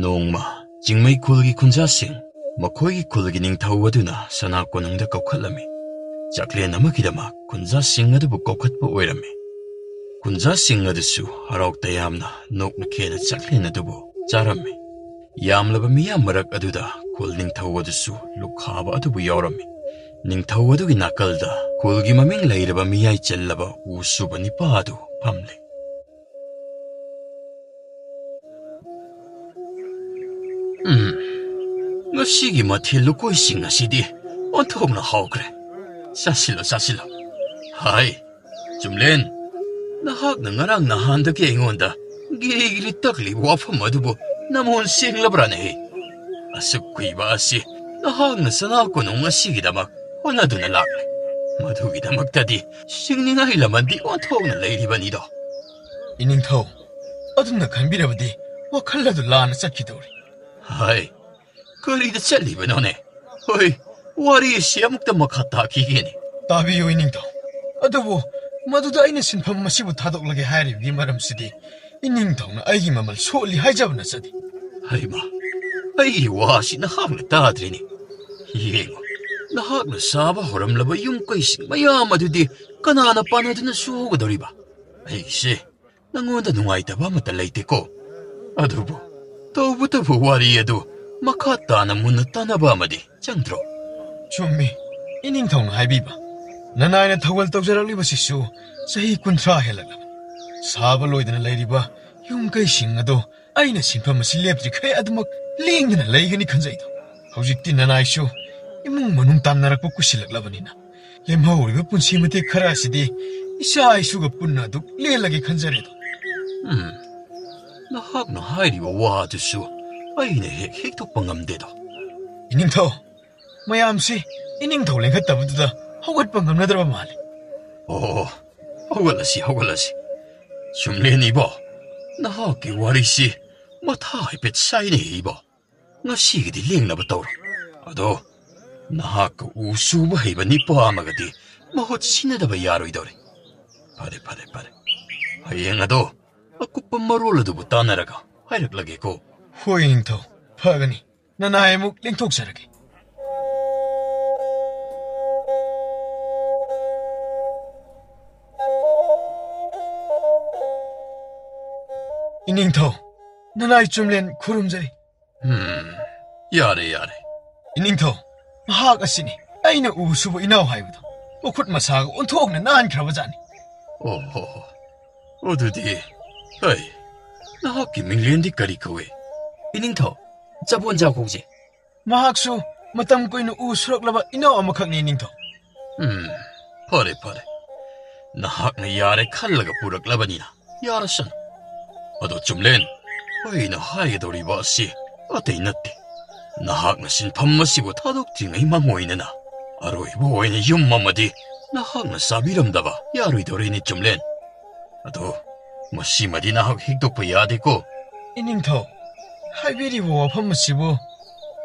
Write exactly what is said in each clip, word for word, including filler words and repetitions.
ꯅꯣꯡꯃ ꯆꯤꯡꯃꯩ ꯈꯨꯜꯒꯤ ꯈꯨꯟꯖꯥꯁꯤꯡ ꯃꯈꯣꯏꯒꯤ ꯈꯨꯜꯒꯤ ꯅꯤꯡꯊꯧ ꯑꯗꯨꯅ ꯁꯅꯥ ꯀꯣꯅꯨꯡꯗ ꯀꯧꯈꯠꯂꯝꯃꯤ꯫ ꯆꯥꯛꯂꯦꯟ ꯑꯃꯒꯤꯗꯃꯛ ꯈꯨꯟꯖꯥꯁꯤꯡ ꯑꯗꯨꯕꯨ ꯀꯧꯈꯠꯄ ꯑꯣꯏꯔꯝꯃꯤ꯫ ꯈꯨꯟꯖꯥꯁꯤꯡ ꯑꯗꯨꯁꯨ ꯍꯔꯥꯎ ꯇꯌꯥꯝꯅ ꯅꯣꯛꯅ ꯈꯦꯅ ꯆꯥꯛꯂꯦꯟ ꯑꯗꯨꯕꯨ ꯆꯥꯔꯝꯃꯤ꯫ ꯌꯥꯝꯂꯕ ꯃꯤꯌꯥꯝ ꯃꯔꯛ ꯑꯗꯨꯗ ꯈꯨꯜ ꯅꯤꯡꯊꯧ ꯑꯗꯨꯁꯨ ꯂꯨꯈꯥꯕ ꯑꯗꯨꯕꯨ ꯌꯥꯎꯔꯝꯃꯤ꯫ ꯅꯤꯡꯊꯧ ꯑꯗꯨꯒꯤ ꯅꯥꯀꯜꯗ ꯈꯨꯜꯒꯤ ꯃꯃꯤꯡ ꯂꯩꯔꯕ ꯃꯤꯌꯥꯏ ꯆꯜꯂꯕ ꯎ ꯁꯨꯕ ꯅꯤꯄꯥ ꯑꯗꯨ ꯐꯝꯂꯤ꯫ ꯎꯝ, ꯉꯁꯤꯒꯤ ꯃꯊꯦꯜ ꯂꯨꯀꯣꯏꯁꯤꯡ ꯑꯁꯤꯗꯤ ꯑꯣꯟꯊꯣꯛꯅ ꯍꯥꯎꯈ꯭ꯔꯦ꯫ ꯆꯥꯁꯤꯜꯂꯣ, ꯆꯥꯁꯤꯜꯂꯣ꯫ ꯍꯥꯏ, ꯆꯨꯝꯂꯦꯟ, ꯅꯍꯥꯛꯅ ꯉꯔꯥꯡ ꯅꯍꯥꯟꯗꯒꯤ ꯑꯩꯉꯣꯟꯗ ꯒꯤꯔꯤ ꯒꯤꯔꯤ ꯇꯛꯂꯤꯕ ꯋꯥꯐꯝ ꯑꯗꯨꯕꯨ ꯅꯃꯣꯟ ꯁꯦꯡꯂꯕ꯭ꯔꯥꯅꯦꯍꯦ? ꯑꯁꯨꯛ ꯀꯨꯏꯕ ꯑꯁꯤ ꯅꯍꯥꯛꯅ ꯁꯅꯥ ꯀꯣꯅꯨꯡ ꯑꯁꯤꯒꯤꯗꯃꯛ ꯍꯣꯠꯅꯗꯨꯅ ꯂꯥꯛꯂꯦ꯫ ꯃꯗꯨꯒꯤꯗꯃꯛꯇꯗꯤ ꯁꯤꯡꯅꯤꯡꯉꯥꯏ ꯂꯃꯟꯗꯤ ꯑꯣꯟꯊꯣꯛꯅ ꯂꯩꯔꯤꯕꯅꯤꯗꯣ꯫ ꯏꯅꯤꯡꯊꯧ, ꯑꯗꯨꯝꯅ ꯈꯟꯕꯤꯔꯕꯗꯤ ꯋꯥꯈꯜ ꯑꯗꯨ ꯂꯥꯟꯅ ꯆꯠꯈꯤꯗꯧꯔꯤ꯫ ꯍꯥꯏ, ꯀꯔꯤꯗ ꯆꯠꯂꯤꯕꯅꯣꯅꯦ? ꯍꯣꯏ, ꯋꯥꯔꯤ ꯑꯁꯤ ꯑꯃꯨꯛꯇ ꯃꯈꯥ ꯇꯥꯈꯤꯒꯦꯅꯦ꯫ ꯇꯥꯕꯤꯌꯨ, ꯏꯅꯤꯡꯊꯧ꯫ ꯑꯗꯨꯕꯨ ꯃꯗꯨꯗ ꯑꯩꯅ ꯁꯤꯟꯐꯝ ꯑꯁꯤꯕꯨ ꯊꯥꯗꯣꯛꯂꯒꯦ ꯍꯥꯏꯔꯤꯕꯒꯤ ꯃꯔꯝꯁꯤꯗꯤ ꯏꯅꯤꯡꯊꯧꯅ ꯑꯩꯒꯤ ꯃꯃꯜ ꯁꯣꯠꯂꯤ ꯍꯥꯏꯖꯕ ꯅꯠꯆꯗꯦ꯫ ꯍꯩꯃꯥ, ꯑꯩꯒꯤ ꯋꯥꯁꯤ ꯅꯍꯥꯛꯅ ꯇꯥꯗ꯭ꯔꯤꯅꯦ꯫ ꯌꯦꯡꯉꯨ, ꯅꯍꯥꯛꯅ ꯁꯥꯕ ꯍꯧꯔꯝꯂꯕ ꯌꯨꯝ ꯀꯩꯁꯤꯡ ꯃꯌꯥꯝ ꯑꯗꯨꯗꯤ ꯀꯅꯥꯅ ꯄꯥꯟꯅꯗꯨꯅ ꯁꯨꯒꯗꯧꯔꯤꯕ? ꯑꯩꯒꯤꯁꯦ ꯅꯉꯣꯟꯗ ꯅꯨꯡꯉꯥꯏꯇꯕ ꯑꯃꯠꯇ ꯂꯩꯇꯦꯀꯣ꯫ ꯑꯗꯨꯕꯨ ꯇꯧꯕꯇꯕꯨ ꯋꯥꯔꯤ ꯑꯗꯨ ꯃꯈꯥ ꯇꯥꯅ ꯃꯨꯟꯅ ꯇꯥꯅꯕ ꯑꯃꯗꯤ ꯆꯪꯗ꯭ꯔꯣ? ꯆꯨꯝꯃꯤ, ꯏꯅꯤꯡꯊꯧꯅ ꯍꯥꯏꯕꯤꯕ꯫ ꯅꯅꯥꯏꯅ ꯊꯧꯒꯜ ꯇꯧꯖꯔꯛꯂꯤꯕꯁꯤꯁꯨ ꯆꯍꯤ ꯀꯨꯟꯊ꯭ꯔꯥ ꯍꯦꯜꯂꯛꯂꯕꯅꯤ꯫ ꯁꯥꯕ ꯂꯣꯏꯗꯅ ꯂꯩꯔꯤꯕ ꯌꯨꯝ ꯀꯩꯁꯤꯡ ꯑꯗꯣ ꯑꯩꯅ ꯁꯤꯟꯐꯝ ꯑꯁꯤ ꯂꯦꯞꯇ꯭ꯔꯤꯈꯩ ꯑꯗꯨꯃꯛ ꯂꯦꯡꯗꯅ ꯂꯩꯒꯅꯤ ꯈꯟꯖꯩꯗꯣ꯫ ꯍꯧꯖꯤꯛꯇꯤ ꯅꯅꯥꯏꯁꯨ ꯏꯃꯨꯡ ꯃꯅꯨꯡ ꯇꯥꯟꯅꯔꯛꯄ ꯀꯨꯏꯁꯤꯜꯂꯛꯂꯕꯅꯤꯅ ꯂꯦꯝꯍꯧꯔꯤꯕ ꯄꯨꯟꯁꯤ ꯃꯇꯦꯛ ꯈꯔ ꯑꯁꯤꯗꯤ ꯏꯆꯥ ꯏꯁꯨꯒ ꯄꯨꯟꯅ ꯑꯗꯨꯛ ꯂꯦꯜꯂꯒꯦ ꯈꯟꯖꯔꯦꯗꯣ꯫ ꯎꯝ, ꯅꯍꯥꯛꯅ ꯍꯥꯏꯔꯤꯕ ꯋꯥ ꯑꯗꯨꯁꯨ ꯑꯩꯅ ꯍꯦꯛ ꯍꯦꯛꯇꯣꯛꯄ ꯉꯝꯗꯦꯗꯣ꯫ ꯏꯅꯤꯡꯊꯧ, ꯃꯌꯥꯝꯁꯤ ꯏꯅꯤꯡꯊꯧ ꯂꯦꯡꯈꯠꯇꯕꯗꯨꯗ ꯍꯧꯒꯠꯄ ꯉꯝꯅꯗ꯭ꯔꯕ ꯃꯥꯜꯂꯤ꯫ ꯑꯣ, ꯍꯧꯒꯠꯂꯁꯤ, ꯍꯧꯒꯠꯂꯁꯤ꯫ ꯆꯨꯝꯂꯦꯅꯤꯕꯣ, ꯅꯍꯥꯛꯀꯤ ꯋꯥꯔꯤꯁꯤ ꯃꯊꯥ ꯍꯥꯏꯐꯦꯠ ꯁꯥꯏꯅꯦ ꯏꯕꯣ꯫ ꯉꯁꯤꯒꯤꯗꯤ ꯂꯦꯡꯅꯕ ꯇꯧꯔꯣ꯫ ꯑꯗꯣ ꯅꯍꯥꯛꯀ ꯎ ꯁꯨꯕ ꯍꯩꯕ ꯅꯤꯄꯥ ꯑꯃꯒꯗꯤ ꯃꯍꯨꯠ ꯁꯤꯟꯅꯗꯕ ꯌꯥꯔꯣꯏꯗꯧꯔꯦ꯫ ꯐꯔꯦ, ꯐꯔꯦ, ꯐꯔꯦ꯫ ꯍꯌꯦꯡ ꯑꯗꯣ ꯑꯀꯨꯞꯄ ꯃꯔꯣꯜ ꯑꯗꯨꯕꯨ ꯇꯥꯟꯅꯔꯒ ꯍꯥꯏꯔꯛꯂꯒꯦꯀꯣ꯫ ꯍꯣꯏ, ꯏꯅꯤꯡꯊꯧ꯫ ꯐꯒꯅꯤ꯫ ꯅꯅꯥꯏ ꯑꯃꯨꯛ ꯂꯦꯡꯊꯣꯛꯆꯔꯒꯦ꯫ ꯏꯅꯤꯡꯊꯧ, ꯅꯅꯥꯏ ꯆꯨꯝꯂꯦꯟ ꯈꯨꯔꯨꯝꯖꯔꯤ꯫ ꯎꯝ, ꯌꯥꯔꯦ, ꯌꯥꯔꯦ꯫ ꯏꯅꯤꯡꯊꯧ, ꯃꯍꯥꯛ ꯑꯁꯤꯅꯤ ꯑꯩꯅ ꯎ ꯁꯨꯕ ꯏꯅꯥꯎ ꯍꯥꯏꯕꯗꯣ꯫ ꯃꯈꯨꯠ ꯃꯁꯥꯒ ꯑꯣꯟꯊꯣꯛꯅ ꯅꯥꯟꯈ꯭ꯔꯕ ꯖꯥꯠꯅꯤ꯫ ꯑꯣ ꯍꯣ ꯍꯣ꯫ ꯑꯗꯨꯗꯤ, ꯍꯩ, ꯅꯍꯥꯛꯀꯤ ꯃꯤꯡꯂꯦꯟꯗꯤ ꯀꯔꯤ ꯀꯧꯏ? ꯏꯅꯤꯡꯊꯧ, ꯆꯕꯣꯟꯖꯥꯎ ꯀꯧꯖꯩ꯫ ꯃꯍꯥꯛꯁꯨ ꯃꯇꯝ ꯀꯨꯏꯅ ꯎ ꯁꯨꯔꯛꯂꯕ ꯏꯅꯥꯎ ꯑꯃꯈꯛꯅꯤ, ꯏꯅꯤꯡꯊꯧ꯫ ꯎꯝ, ꯐꯔꯦ, ꯐꯔꯦ꯫ ꯅꯍꯥꯛꯅ ꯌꯥꯔꯦ ꯈꯜꯂꯒ ꯄꯨꯔꯛꯂꯕꯅꯤꯅ ꯌꯥꯔꯁꯅꯨ꯫ ꯑꯗꯣ ꯆꯨꯝꯂꯦꯟ, ꯑꯩꯅ ꯍꯥꯏꯒꯗꯧꯔꯤꯕ ꯑꯁꯤ ꯑꯇꯩ ꯅꯠꯇꯦ꯫ ꯅꯍꯥꯛꯅ ꯁꯤꯟꯐꯝ ꯑꯁꯤꯕꯨ ꯊꯥꯗꯣꯛꯇ꯭ꯔꯤꯉꯩ ꯃꯥꯡꯑꯣꯏꯅꯅ ꯑꯔꯣꯏꯕ ꯑꯣꯏꯅ ꯌꯨꯝ ꯑꯃꯗꯤ ꯅꯍꯥꯛꯅ ꯆꯥꯕꯤꯔꯝꯗꯕ ꯌꯥꯔꯣꯏꯗꯧꯔꯤꯅꯤ, ꯆꯨꯝꯂꯦꯟ꯫ ꯑꯗꯣ ꯃꯁꯤꯃꯗꯤ ꯅꯍꯥꯛ ꯍꯤꯛꯇꯣꯛꯄ ꯌꯥꯗꯦꯀꯣ꯫ ꯏꯅꯤꯡꯊꯧ, ꯍꯥꯏꯕꯤꯔꯤꯕ ꯋꯥꯐꯝ ꯑꯁꯤꯕꯨ?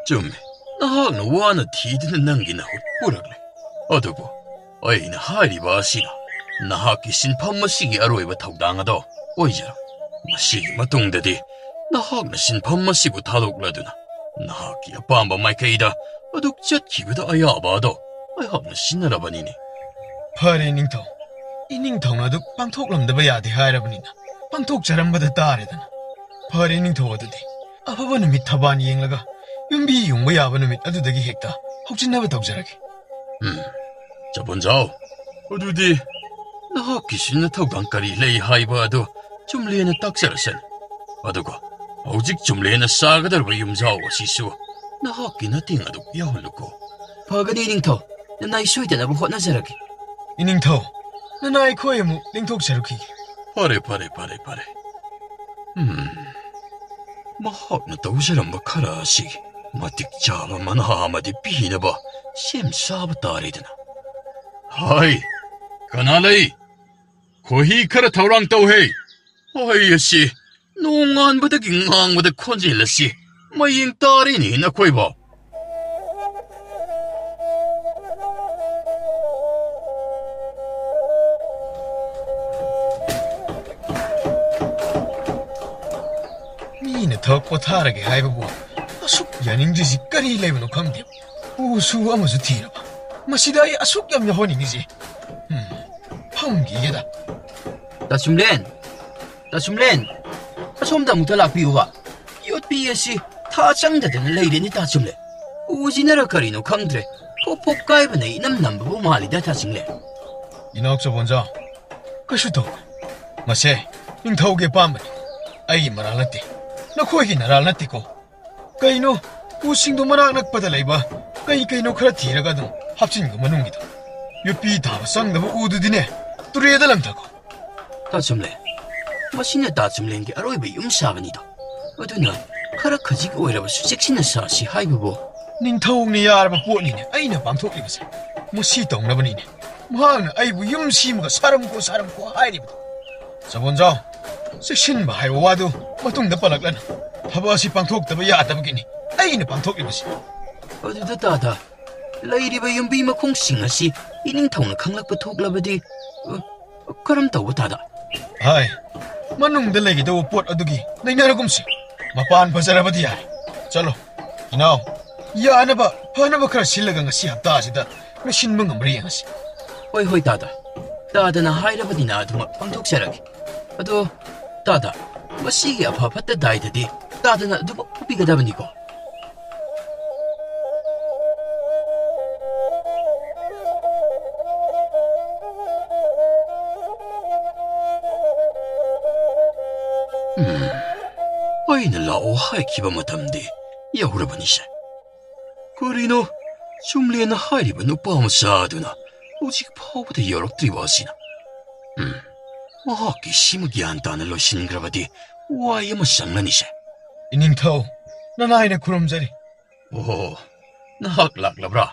ꯆꯨꯝꯃꯤ, ꯅꯍꯥꯛꯅ ꯋꯥꯅ ꯊꯤꯗꯨꯅ ꯅꯪꯒꯤ ꯅꯍꯨꯠ ꯄꯨꯔꯛꯂꯦ꯫ ꯑꯗꯨꯕꯨ ꯑꯩꯅ ꯍꯥꯏꯔꯤꯕ ꯑꯁꯤꯅ ꯅꯍꯥꯛꯀꯤ ꯁꯤꯟꯐꯝ ꯑꯁꯤꯒꯤ ꯑꯔꯣꯏꯕ ꯊꯧꯗꯥꯡ ꯑꯗꯣ ꯑꯣꯏꯖꯔꯣꯏ꯫ ꯃꯁꯤꯒꯤ ꯃꯇꯨꯡꯗꯗꯤ ꯅꯍꯥꯛꯅ ꯁꯤꯟꯐꯝ ꯑꯁꯤꯕꯨ ꯊꯥꯗꯣꯛꯂꯗꯨꯅ ꯅꯍꯥꯛꯀꯤ ꯑꯄꯥꯝꯕ ꯃꯥꯏꯀꯩꯗ ꯑꯗꯨꯛ ꯆꯠꯈꯤꯕꯗ ꯑꯌꯥꯕ ꯑꯗꯣ ꯑꯩꯍꯥꯛꯅ ꯁꯤꯟꯅꯔꯕꯅꯤꯅꯦ꯫ ꯐꯔꯦ, ꯏꯅꯤꯡꯊꯧ꯫ ꯏꯅꯤꯡꯊꯧꯅ ꯑꯗꯨ ꯄꯥꯡꯊꯣꯛꯂꯝꯗꯕ ꯌꯥꯗꯦ ꯍꯥꯏꯔꯕꯅꯤꯅ, ꯄꯥꯡꯊꯣꯛꯆꯔꯝꯕꯗ ꯇꯥꯔꯦꯗꯅ꯫ ꯐꯔꯦ, ꯏꯅꯤꯡꯊꯧ, ꯑꯗꯨꯗꯤ ꯑꯐꯕ ꯅꯨꯃꯤꯠ ꯊꯕꯥꯟ ꯌꯦꯡꯂꯒ ꯌꯨꯝꯕꯤ ꯌꯨꯡꯕ ꯌꯥꯕ ꯅꯨꯃꯤꯠ ꯑꯗꯨꯗꯒꯤ ꯍꯦꯛꯇ ꯍꯧꯖꯤꯟꯅꯕ ꯇꯧꯖꯔꯒꯦ꯫ ꯎꯝ, ꯆꯄꯣꯟꯖꯥꯎ, ꯑꯗꯨꯗꯤ ꯅꯍꯥꯛꯀꯤ ꯁꯤꯟꯅ ꯊꯧꯗꯥꯡ ꯀꯔꯤ ꯂꯩ ꯍꯥꯏꯕ ꯑꯗꯨ ꯆꯨꯝꯂꯦꯅ ꯇꯥꯛꯆꯔꯁꯅꯨ꯫ ꯑꯗꯨꯒ ꯍꯧꯖꯤꯛ ꯆꯨꯝꯂꯦꯅ ꯆꯥꯒꯗꯧꯔꯤꯕ ꯌꯨꯝꯖꯥꯎ ꯑꯁꯤꯁꯨ ꯅꯍꯥꯛꯀꯤ ꯅꯇꯦꯡ ꯑꯗꯨ ꯌꯥꯎꯍꯜꯂꯨꯀꯣ꯫ ꯐꯒꯅꯤ, ꯏꯅꯤꯡꯊꯧ꯫ ꯅꯅꯥꯏ ꯁꯣꯏꯗꯅꯕ ꯍꯣꯠꯅꯖꯔꯒꯦ꯫ ꯏꯅꯤꯡꯊꯧ, ꯅꯅꯥꯏ ꯑꯩꯈꯣꯏ ꯑꯃꯨꯛ ꯂꯦꯡꯊꯣꯛꯆꯔꯨꯈꯤꯒꯦ꯫ ꯐꯔꯦ, ꯐꯔꯦ, ꯐꯔꯦ, ꯐꯔꯦ꯫ ꯎꯝ, ꯃꯍꯥꯛꯅ ꯇꯧꯖꯔꯝꯕ ꯈꯔ ꯑꯁꯤ ꯃꯇꯤꯛ ꯆꯥꯕ ꯃꯅꯥ ꯑꯃꯗꯤ ꯄꯤꯅꯕ ꯁꯦꯝ ꯁꯥꯕ ꯇꯥꯔꯦꯗꯅ꯫ ꯍꯥꯏ, ꯀꯅꯥ ꯂꯩ? ꯈꯣꯏꯍꯤ ꯈꯔ ꯊꯧꯔꯥꯡ ꯇꯧꯍꯦ꯫ ꯍꯣꯏ, ꯑꯁꯤ ꯅꯣꯡꯉꯥꯟꯕꯗꯒꯤ ꯉꯥꯡꯕꯗ ꯈꯣꯟꯖꯦꯜ ꯑꯁꯤ ꯃꯌꯦꯡ ꯇꯥꯔꯦꯅꯦ ꯅꯈꯣꯏꯕꯣ꯫ ꯑꯩꯅ ꯊꯕꯛ ꯄꯣꯊꯥꯔꯒꯦ ꯍꯥꯏꯕꯕꯨ ꯑꯁꯨꯛ ꯌꯥꯅꯤꯡꯗ꯭ꯔꯤꯁꯤ ꯀꯔꯤ ꯂꯩꯕꯅꯣ ꯈꯪꯗꯦ꯫ ꯎꯁꯨ ꯑꯃꯁꯨ ꯊꯤꯔꯕ꯫ ꯃꯁꯤꯗ ꯑꯩ ꯑꯁꯨꯛ ꯌꯥꯝ ꯌꯥꯎꯍꯟꯅꯤꯡꯉꯤꯁꯦ꯫ ꯎꯝ, ꯐꯝꯈꯤꯒꯦꯗ꯫ ꯇꯥ ꯆꯨꯝꯂꯦꯟ! ꯇꯥ ꯆꯨꯝꯂꯦꯟ! ꯑꯁꯣꯝꯗ ꯑꯃꯨꯛꯇ ꯂꯥꯛꯄꯤꯌꯨꯕ꯫ ꯌꯣꯠꯄꯤ ꯑꯁꯤ ꯊꯥ ꯆꯪꯗꯗꯅ ꯂꯩꯔꯦꯅꯦ, ꯇꯥ ꯆꯨꯝꯂꯦꯟ꯫ ꯎꯁꯤꯅꯔ ꯀꯔꯤꯅꯣ ꯈꯪꯗ꯭ꯔꯦ, ꯐꯣꯞ ꯐꯣꯞ ꯀꯥꯏꯕꯅ ꯏꯅꯝ ꯅꯝꯕꯕꯨ ꯃꯥꯜꯂꯤꯗ, ꯇꯥ ꯆꯨꯝꯂꯦꯟ꯫ ꯏꯅꯥꯎ ꯆꯕꯣꯟꯖꯥꯎ, ꯀꯩꯁꯨ ꯇꯧꯗꯦ꯫ ꯃꯁꯦ ꯅꯤꯡꯊꯧꯒꯤ ꯑꯄꯥꯝꯕꯅꯤ, ꯑꯩꯒꯤ ꯃꯔꯥꯜ ꯅꯠꯇꯦ꯫ ꯅꯈꯣꯏꯒꯤ ꯅꯔꯥꯜ ꯅꯠꯇꯦꯀꯣ꯫ ꯀꯩꯅꯣ, ꯎꯁꯤꯡꯗꯣ ꯃꯅꯥꯛ ꯅꯛꯄꯗ ꯂꯩꯕ ꯀꯩ ꯀꯩꯅꯣ ꯈꯔ ꯊꯤꯔꯒ ꯑꯗꯨꯝ ꯍꯥꯞꯆꯤꯟꯒꯣ ꯃꯅꯨꯡꯒꯤꯗꯣ꯫ ꯌꯣꯠꯄꯤ ꯊꯥꯕ ꯆꯪꯗꯕ ꯎꯗꯨꯗꯤꯅꯦ, ꯇꯨꯔꯦꯜꯗ ꯂꯪꯊꯈꯣ꯫ ꯇꯥ ꯆꯨꯝꯂꯦꯟ, ꯃꯁꯤꯅ ꯇꯥ ꯆꯨꯝꯂꯦꯟꯒꯤ ꯑꯔꯣꯏꯕ ꯌꯨꯝ ꯁꯥꯕꯅꯤꯗꯣ꯫ ꯑꯗꯨꯅ ꯈꯔ ꯈꯖꯤꯛ ꯑꯣꯏꯔꯕꯁꯨ ꯆꯦꯛꯁꯤꯟꯅ ꯁꯥꯁꯤ ꯍꯥꯏꯕꯕꯨ꯫ ꯅꯤꯡꯊꯧꯅ ꯌꯥꯔꯕ ꯄꯣꯠꯅꯤꯅꯦ ꯑꯩꯅ ꯄꯥꯡꯊꯣꯛꯂꯤꯕꯁꯦ꯫ ꯃꯁꯤ ꯇꯧꯅꯕꯅꯤꯅꯦ ꯃꯍꯥꯛꯅ ꯑꯩꯕꯨ ꯌꯨꯝ ꯁꯤꯃꯒ ꯁꯥꯔꯝꯈꯣ, ꯁꯥꯔꯝꯈꯣ ꯍꯥꯏꯔꯤꯕꯗꯣ꯫ ꯆꯕꯣꯟꯖꯥꯎ, ꯆꯦꯛꯁꯤꯟꯕ ꯍꯥꯏꯕ ꯋꯥꯗꯨ ꯃꯇꯨꯡꯗ ꯄꯜꯂꯛꯂꯅꯨ꯫ ꯊꯕꯛ ꯑꯁꯤ ꯄꯥꯡꯊꯣꯛꯇꯕ ꯌꯥꯗꯕꯒꯤꯅꯤ ꯑꯩꯅ ꯄꯥꯡꯊꯣꯛꯂꯤꯕꯁꯤ꯫ ꯑꯗꯨꯗ ꯇꯥꯗ, ꯂꯩꯔꯤꯕ ꯌꯨꯝꯕꯤ ꯃꯈꯣꯡꯁꯤꯡ ꯑꯁꯤ ꯏꯅꯤꯡꯊꯧꯅ ꯈꯪꯂꯛꯄ ꯊꯣꯛꯂꯕꯗꯤ, ꯑ, ꯀꯔꯝ ꯇꯧꯕ ꯇꯥꯗ? ꯍꯥꯏ, ꯃꯅꯨꯡꯗ ꯂꯩꯒꯗꯧꯕ ꯄꯣꯠ ꯑꯗꯨꯒꯤ ꯅꯩꯅꯔꯒꯨꯝꯁꯤ꯫ ꯃꯄꯥꯟ ꯐꯖꯔꯕꯗꯤ ꯌꯥꯔꯦ꯫ ꯆꯠꯂꯣ, ꯏꯅꯥꯎ, ꯌꯥꯅꯕ ꯐꯅꯕ ꯈꯔ ꯁꯤꯜꯂꯒ ꯉꯁꯤ ꯍꯞꯇꯥꯁꯤꯗ ꯂꯣꯏꯁꯤꯟꯕ ꯉꯝꯕ꯭ꯔꯥ ꯌꯦꯡꯉꯁꯤ꯫ ꯍꯣꯏ, ꯍꯣꯏ, ꯇꯥꯗ꯫ ꯇꯥꯗꯅ ꯍꯥꯏꯔꯕꯅꯤꯅ ꯑꯗꯨꯃꯛ ꯄꯥꯡꯊꯣꯛꯆꯔꯒꯦ꯫ ꯑꯗꯣ, ꯇꯥꯗ, ꯃꯁꯤꯒꯤ ꯑꯐ ꯐꯠꯇ ꯗꯥꯏꯗꯗꯤ ꯇꯥꯗꯅ ꯑꯗꯨꯃꯛ ꯄꯨꯕꯤꯒꯗꯕꯅꯤꯀꯣ꯫ ꯎꯝ, ꯑꯩꯅ ꯂꯥꯛꯑꯣ ꯍꯥꯏꯈꯤꯕ ꯃꯇꯝꯗꯤ ꯌꯧꯔꯕꯅꯤꯁꯦ꯫ ꯀꯔꯤꯅꯣ, ꯆꯨꯝꯂꯦꯟꯅ ꯍꯥꯏꯔꯤꯕ ꯅꯨꯄꯥ ꯃꯆꯥ ꯑꯗꯨꯅ ꯍꯧꯖꯤꯛ ꯐꯥꯎꯕꯗ ꯌꯧꯔꯛꯇ꯭ꯔꯤꯕ ꯑꯁꯤꯅ? ꯎꯝ, ꯃꯍꯥꯛꯀꯤ ꯁꯤꯃ ꯒ꯭ꯌꯥꯟ ꯇꯥꯅ ꯂꯣꯏꯁꯤꯟꯈ꯭ꯔꯕꯗꯤ ꯋꯥꯏ ꯑꯃ ꯁꯪꯂꯅꯤꯁꯦ꯫ ꯏꯅꯤꯡꯊꯧ, ꯅꯅꯥꯏꯅ ꯈꯨꯔꯨꯝꯖꯔꯤ꯫ ꯑꯣꯍꯣ, ꯅꯍꯥꯛ ꯂꯥꯛꯂꯕ꯭ꯔꯥ?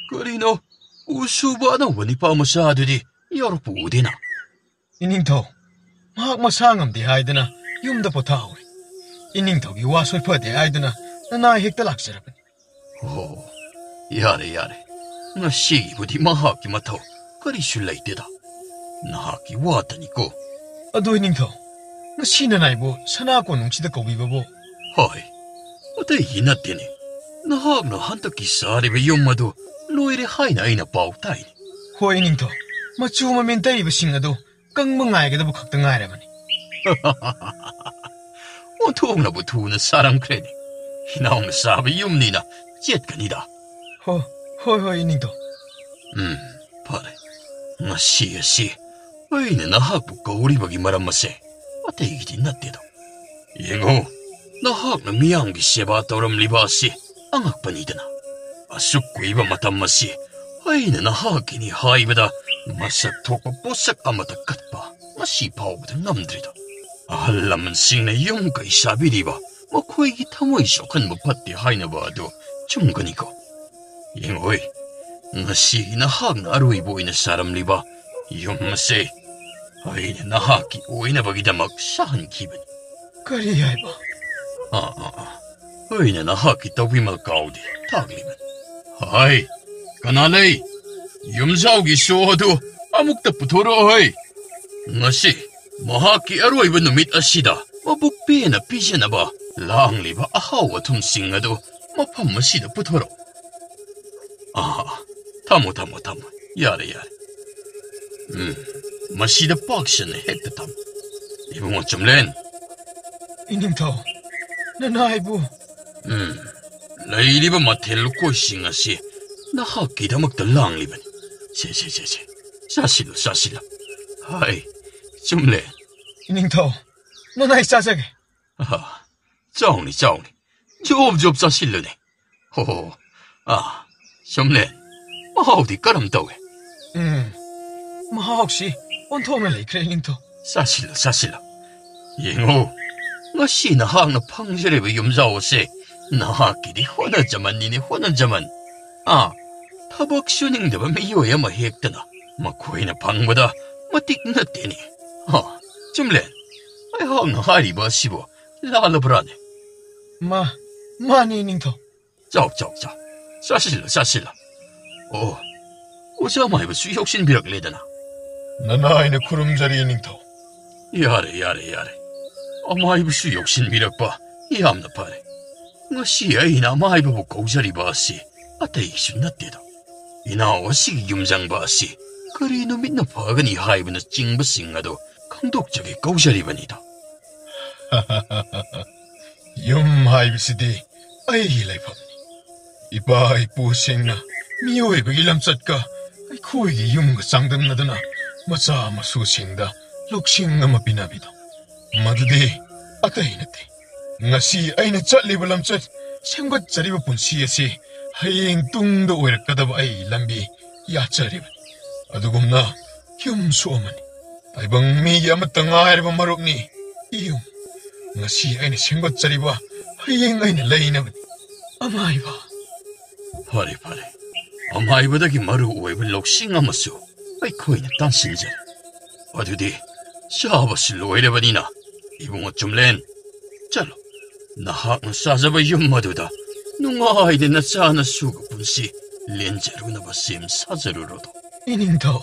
ꯀꯔꯤꯅꯣ, ꯎ ꯁꯨꯕ ꯑꯅꯧꯕ ꯅꯤꯄꯥ ꯃꯆꯥ ꯑꯗꯨꯗꯤ ꯌꯥꯎꯔꯛꯄ ꯎꯗꯦꯅ꯫ ꯏꯅꯤꯡꯊꯧ, ꯃꯍꯥꯛ ꯃꯁꯥ ꯉꯝꯗꯦ ꯍꯥꯏꯗꯨꯅ ꯌꯨꯝꯗ ꯄꯣꯊꯥꯍꯧꯔꯤ꯫ ꯏꯅꯤꯡꯊꯧꯒꯤ ꯋꯥ ꯁꯣꯏꯐꯗꯦ ꯍꯥꯏꯗꯨꯅ ꯅꯅꯥꯏ ꯍꯦꯛꯇ ꯂꯥꯛꯆꯔꯕꯅꯤ꯫ ꯑꯣꯍꯣ, ꯌꯥꯔꯦ, ꯌꯥꯔꯦ꯫ ꯉꯁꯤꯒꯤꯕꯨꯗꯤ ꯃꯍꯥꯛꯀꯤ ꯃꯊꯧ ꯀꯔꯤꯁꯨ ꯂꯩꯇꯦꯗ꯫ ꯅꯍꯥꯛꯀꯤ ꯋꯥꯇꯅꯤꯀꯣ꯫ ꯑꯗꯨ ꯏꯅꯤꯡꯊꯧ, ꯉꯁꯤ ꯅꯅꯥꯏꯕꯨ ꯁꯅꯥ ꯀꯣꯅꯨꯡꯁꯤꯗ ꯀꯧꯕꯤꯕꯕꯨ? ꯍꯣꯏ, ꯑꯇꯩꯒꯤ ꯅꯠꯇꯦꯅꯦ꯫ ꯅꯍꯥꯛꯅ ꯍꯟꯗꯛꯀꯤ ꯁꯥꯔꯤꯕ ꯌꯨꯝ ꯑꯗꯨ ꯂꯣꯏꯔꯦ ꯍꯥꯏꯅ ꯑꯩꯅ ꯄꯥꯎ ꯇꯥꯏꯅꯦ꯫ ꯍꯣꯏ, ꯏꯅꯤꯡꯊꯧ꯫ ꯃꯆꯨ ꯃꯃꯦꯟ ꯇꯩꯔꯤꯕꯁꯤꯡ ꯑꯗꯨ ꯀꯪꯕ ꯉꯥꯏꯒꯗꯕ ꯈꯛꯇ ꯉꯥꯏꯔꯕꯅꯤ꯫ ꯑꯣꯟꯊꯣꯛꯅꯕꯨ ꯊꯨꯅ ꯁꯥꯔꯝꯈ꯭ꯔꯦꯅꯦ꯫ ꯏꯅꯥꯎꯅ ꯁꯥꯕ ꯌꯨꯝꯅꯤꯅ ꯆꯦꯠꯀꯅꯤꯗ꯫ ꯍꯣ, ꯍꯣꯏ, ꯍꯣꯏ, ꯏꯅꯤꯡꯊꯧ꯫ ꯎꯝ, ꯐꯔꯦ꯫ ꯉꯁꯤ ꯑꯁꯤ ꯑꯩꯅ ꯅꯍꯥꯛꯄꯨ ꯀꯧꯔꯤꯕꯒꯤ ꯃꯔꯝ ꯑꯁꯦ ꯑꯇꯩꯒꯤꯗꯤ ꯅꯠꯇꯦꯗꯣ꯫ ꯌꯦꯡꯉꯨ, ꯅꯍꯥꯛꯅ ꯃꯤꯌꯥꯝꯒꯤ ꯁꯦꯕꯥ ꯇꯧꯔꯝꯂꯤꯕ ꯑꯁꯤ ꯑꯉꯛꯄꯅꯤꯗꯅ꯫ ꯑꯁꯨꯛ ꯀꯨꯏꯕ ꯃꯇꯝ ꯑꯁꯤ ꯑꯩꯅ ꯅꯍꯥꯛꯀꯤꯅꯤ ꯍꯥꯏꯕꯗ ꯃꯁꯛ ꯊꯣꯛꯄ ꯄꯣꯠꯁꯛ ꯑꯃꯠꯇ ꯀꯠꯄ ꯉꯁꯤ ꯐꯥꯎꯕꯗ ꯉꯝꯗ꯭ꯔꯤꯗꯣ꯫ ꯑꯍꯜ ꯂꯃꯟꯁꯤꯡꯅ ꯌꯨꯝ ꯀꯩ ꯁꯥꯕꯤꯔꯤꯕ ꯃꯈꯣꯏꯒꯤ ꯊꯃꯣꯏ ꯁꯣꯛꯍꯟꯕ ꯐꯠꯇꯦ ꯍꯥꯏꯅꯕ ꯑꯗꯨ ꯆꯨꯝꯒꯅꯤꯀꯣ? ꯌꯦꯡꯉꯣꯏ, ꯉꯁꯤ ꯅꯍꯥꯛꯅ ꯑꯔꯣꯏꯕ ꯑꯣꯏꯅ ꯁꯥꯔꯝꯂꯤꯕ ꯌꯨꯝ ꯑꯁꯦ ꯑꯩꯅ ꯅꯍꯥꯛꯀꯤ ꯑꯣꯏꯅꯕꯒꯤꯗꯃꯛ ꯁꯥꯍꯟꯈꯤꯕꯅꯤ꯫ ꯀꯔꯤ ꯍꯥꯏꯕ? ꯑꯥ, ꯑꯥ, ꯑꯥ꯫ ꯑꯩꯅ ꯅꯍꯥꯛꯀꯤ ꯇꯧꯕꯤꯃꯜ ꯀꯥꯎꯗꯦ ꯇꯥꯛꯂꯤꯕꯅꯤ꯫ ꯍꯥꯏ, ꯀꯅꯥ ꯂꯩ? ꯌꯨꯝꯖꯥꯎꯒꯤ ꯁꯣ ꯑꯗꯨ ꯑꯃꯨꯛꯇ ꯄꯨꯊꯣꯔꯛꯑꯣ ꯍꯩ꯫ ꯉꯁꯤ ꯃꯍꯥꯛꯀꯤ ꯑꯔꯣꯏꯕ ꯅꯨꯃꯤꯠ ꯑꯁꯤꯗ ꯃꯕꯨꯛ ꯄꯦꯟꯅ ꯄꯤꯖꯅꯕ ꯂꯥꯡꯂꯤꯕ ꯑꯍꯥꯎ ꯑꯊꯨꯝꯁꯤꯡ ꯑꯗꯨ ꯃꯐꯝ ꯑꯁꯤꯗ ꯄꯨꯊꯣꯔꯛꯎ꯫ ꯑꯥ, ꯊꯝꯃꯣ, ꯊꯝꯃꯣ, ꯊꯝꯃꯣ꯫ ꯌꯥꯔꯦ, ꯌꯥꯔꯦ꯫ ꯎꯝ, ꯃꯁꯤꯗ ꯄꯥꯛ ꯁꯟꯅ ꯍꯦꯛꯇ ꯊꯝꯃꯨ꯫ ꯏꯕꯨꯡꯉꯣ ꯆꯨꯝꯂꯦꯟ꯫ ꯏꯅꯤꯡꯊꯧ, ꯅꯅꯥꯏꯕꯨ꯫ ꯎꯝ, ꯂꯩꯔꯤꯕ ꯃꯊꯦꯜ ꯂꯨꯀꯣꯏꯁꯤꯡ ꯑꯁꯤ ꯅꯍꯥꯛꯀꯤꯗꯃꯛꯇ ꯂꯥꯡꯂꯤꯕꯅꯤ꯫ ꯁꯦ, ꯁꯦ, ꯁꯦ, ꯁꯦ꯫ ꯆꯥꯁꯤꯜꯂꯨ, ꯆꯥꯁꯤꯜꯂꯨ꯫ ꯍꯥꯏ, ꯆꯨꯝꯂꯦꯟ꯫ ꯏꯅꯤꯡꯊꯧ, ꯅꯅꯥꯏ ꯆꯥꯖꯒꯦ꯫ ꯑꯍꯥ, ꯆꯥꯎꯅꯤ, ꯆꯥꯎꯅꯤ꯫ Job job ꯆꯥꯁꯤꯜꯂꯨꯅꯦ꯫ ꯍꯣ, ꯍꯣ, ꯍꯣ꯫ ꯑꯥ, ꯆꯨꯝꯂꯦꯟ꯫ ꯃꯍꯥꯎꯗꯤ ꯀꯔꯝ ꯇꯧꯏ? ꯎꯝ, ꯃꯍꯥꯎꯁꯤ ꯑꯣꯟꯊꯣꯛꯅ ꯂꯩꯈ꯭ꯔꯦ, ꯏꯅꯤꯡꯊꯧ꯫ ꯆꯥꯁꯤꯜꯂꯨ, ꯆꯥꯁꯤꯜꯂꯨ꯫ ꯌꯦꯡꯉꯨ, ꯉꯁꯤ ꯅꯍꯥꯛꯅ ꯐꯪꯖꯔꯤꯕ ꯌꯨꯝꯖꯥꯎ ꯑꯁꯦ ꯅꯍꯥꯛꯀꯤꯗꯤ ꯍꯣꯠꯅꯖꯃꯟꯅꯤꯅꯦ, ꯍꯣꯠꯅꯖꯃꯟ꯫ ꯑꯥ, ꯊꯕꯛ ꯁꯨꯅꯤꯡꯗꯕ ꯃꯤꯑꯣꯏ ꯑꯃ ꯍꯦꯛꯇꯅ ꯃꯈꯣꯏꯅ ꯐꯪꯕꯗ ꯃꯇꯤꯛ ꯅꯠꯇꯦꯅꯦ꯫ ꯑꯥ, ꯆꯨꯝꯂꯦꯟ, ꯑꯩꯍꯥꯛꯅ ꯍꯥꯏꯔꯤꯕ ꯑꯁꯤꯕꯨ ꯂꯥꯜꯂꯕ꯭ꯔꯥꯅꯦ? ꯃꯥ-, ꯃꯥꯅꯤ, ꯏꯅꯤꯡꯊꯧ꯫ ꯆꯥꯎ, ꯆꯥꯎ, ꯆꯥꯎ꯫ ꯆꯥꯁꯤꯜꯂꯨ, ꯆꯥꯁꯤꯜꯂꯨ꯫ ꯑꯣ, ꯑꯣꯖꯥ ꯃꯥꯏꯕꯁꯨ ꯌꯥꯎꯁꯤꯟꯕꯤꯔꯛꯂꯦꯗꯅ꯫ ꯅꯅꯥꯏꯅ ꯈꯨꯔꯨꯝꯖꯔꯤ, ꯏꯅꯤꯡꯊꯧ꯫ ꯌꯥꯔꯦ, ꯌꯥꯔꯦ, ꯌꯥꯔꯦ꯫ ꯑꯃꯥꯏꯕꯁꯨ ꯌꯧꯁꯤꯟꯕꯤꯔꯛꯄ ꯌꯥꯝꯅ ꯐꯔꯦ꯫ ꯉꯁꯤ ꯑꯩꯅ ꯑꯃꯥꯏꯕꯕꯨ ꯀꯧꯖꯔꯤꯕ ꯑꯁꯤ ꯑꯇꯩꯒꯤꯁꯨ ꯅꯠꯇꯦꯗ꯫ ꯏꯅꯥꯎ ꯑꯁꯤꯒꯤ ꯌꯨꯝꯖꯪꯕ ꯑꯁꯤ ꯀꯔꯤ ꯅꯨꯃꯤꯠꯅ ꯐꯒꯅꯤ ꯍꯥꯏꯕꯅꯆꯤꯡꯕꯁꯤꯡ ꯑꯗꯨ ꯈꯪꯗꯣꯛꯆꯒꯦ ꯀꯧꯖꯔꯤꯕꯅꯤꯗ꯫ ꯌꯨꯝ ꯍꯥꯏꯕꯁꯤꯗꯤ ꯑꯩꯒꯤ ꯂꯩꯐꯝꯅꯤ꯫ ꯏꯄꯥ ꯏꯄꯨꯁꯤꯡꯅ ꯃꯤꯑꯣꯏꯕꯒꯤ ꯂꯝꯆꯠꯀ ꯑꯩꯈꯣꯏꯒꯤ ꯌꯨꯝꯒ ꯆꯥꯡꯗꯝꯅꯗꯨꯅ ꯃꯆꯥ ꯃꯁꯨꯁꯤꯡꯗ ꯂꯧꯁꯤꯡ ꯑꯃ ꯄꯤꯅꯕꯤꯗꯣ, ꯃꯗꯨꯗꯤ ꯑꯇꯩ ꯅꯠꯇꯦ꯫ ꯉꯁꯤ ꯑꯩꯅ ꯆꯠꯂꯤꯕ ꯂꯝꯆꯠ, ꯁꯦꯝꯒꯠꯆꯔꯤꯕ ꯄꯨꯟꯁꯤ ꯑꯁꯤ ꯍꯌꯦꯡ ꯇꯨꯡꯗ ꯑꯣꯏꯔꯛꯀꯗꯕ ꯑꯩꯒꯤ ꯂꯝꯕꯤ ꯌꯥꯠꯆꯔꯤꯕꯅꯤ꯫ ꯑꯗꯨꯒꯨꯝꯅ ꯌꯨꯝꯁꯨ ꯑꯃꯅꯤ꯫ ꯇꯥꯏꯕꯪ ꯃꯤꯒꯤ ꯑꯃꯠꯇ ꯉꯥꯏꯔꯕ ꯃꯔꯨꯞꯅꯤ ꯌꯨꯝ꯫ ꯉꯁꯤ ꯑꯩꯅ ꯁꯦꯝꯒꯠꯆꯔꯤꯕ, ꯍꯌꯦꯡ ꯑꯩꯅ ꯂꯩꯅꯕꯅꯤ꯫ ꯑꯃꯥꯏꯕ꯫ ꯐꯔꯦ, ꯐꯔꯦ꯫ ꯑꯃꯥꯏꯕꯗꯒꯤ ꯃꯔꯨ ꯑꯣꯏꯕ ꯂꯧꯁꯤꯡ ꯑꯃꯁꯨ ꯑꯩꯈꯣꯏꯅ ꯇꯥꯟꯁꯤꯟꯖꯔꯦ꯫ ꯑꯗꯨꯗꯤ ꯆꯥꯕꯁꯨ ꯂꯣꯏꯔꯕꯅꯤꯅ, ꯏꯕꯨꯡꯉꯣ ꯆꯨꯝꯂꯦꯟ, ꯆꯠꯂꯣ꯫ ꯅꯍꯥꯛꯅ ꯆꯥꯖꯕ ꯌꯨꯝ ꯑꯗꯨꯗ ꯅꯨꯡꯉꯥꯏꯅ ꯅꯆꯥ ꯅꯁꯨꯒ ꯄꯨꯟꯁꯤ ꯂꯦꯟꯖꯔꯨꯅꯕ ꯁꯦꯝ ꯁꯥꯖꯔꯨꯔꯣꯗꯣ꯫ ꯏꯅꯤꯡꯊꯧ꯫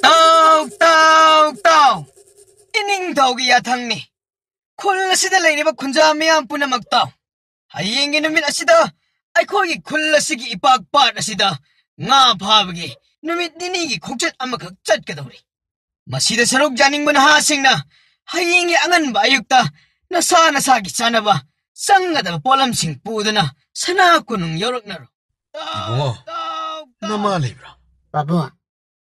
ꯇꯥꯎ, ꯇꯥꯎ, ꯇꯥꯎ! ꯏꯅꯤꯡꯊꯧꯒꯤ ꯌꯥꯊꯪꯅꯤ꯫ ꯈꯨꯜ ꯑꯁꯤꯗ ꯂꯩꯔꯤꯕ ꯈꯨꯟꯖꯥ ꯃꯤꯌꯥꯝ ꯄꯨꯝꯅꯃꯛ ꯇꯥꯎ꯫ ꯍꯌꯦꯡꯒꯤ ꯅꯨꯃꯤꯠ ꯑꯁꯤꯗ ꯑꯩꯈꯣꯏꯒꯤ ꯈꯨꯜ ꯑꯁꯤꯒꯤ ꯏꯄꯥꯛ ꯄꯥꯠ ꯑꯁꯤꯗ ꯉꯥ ꯐꯥꯕꯒꯤ ꯅꯨꯃꯤꯠ ꯅꯤꯅꯤꯒꯤ ꯈꯣꯡꯆꯠ ꯑꯃꯈꯛ ꯆꯠꯀꯗꯧꯔꯤ꯫ ꯃꯁꯤꯗ ꯁꯔꯨꯛ ꯌꯥꯅꯤꯡꯕ ꯅꯍꯥꯁꯤꯡꯅ ꯍꯌꯦꯡꯒꯤ ꯑꯉꯟꯕ ꯑꯌꯨꯛꯇ ꯅꯁꯥ ꯅꯁꯥꯒꯤ ꯆꯥꯅꯕ ꯆꯪꯒꯗꯕ ꯄꯣꯠꯂꯝꯁꯤꯡ ꯄꯨꯗꯨꯅ ꯁꯅꯥ ꯀꯣꯅꯨꯡ ꯌꯧꯔꯛꯅꯔꯣ꯫ ꯏꯕꯨꯡꯉꯣ, ꯇꯥꯎ, ꯇꯥꯎ꯫ ꯅꯃꯥ ꯂꯩꯕ꯭ꯔꯥ? ꯄꯥꯕꯨꯡ,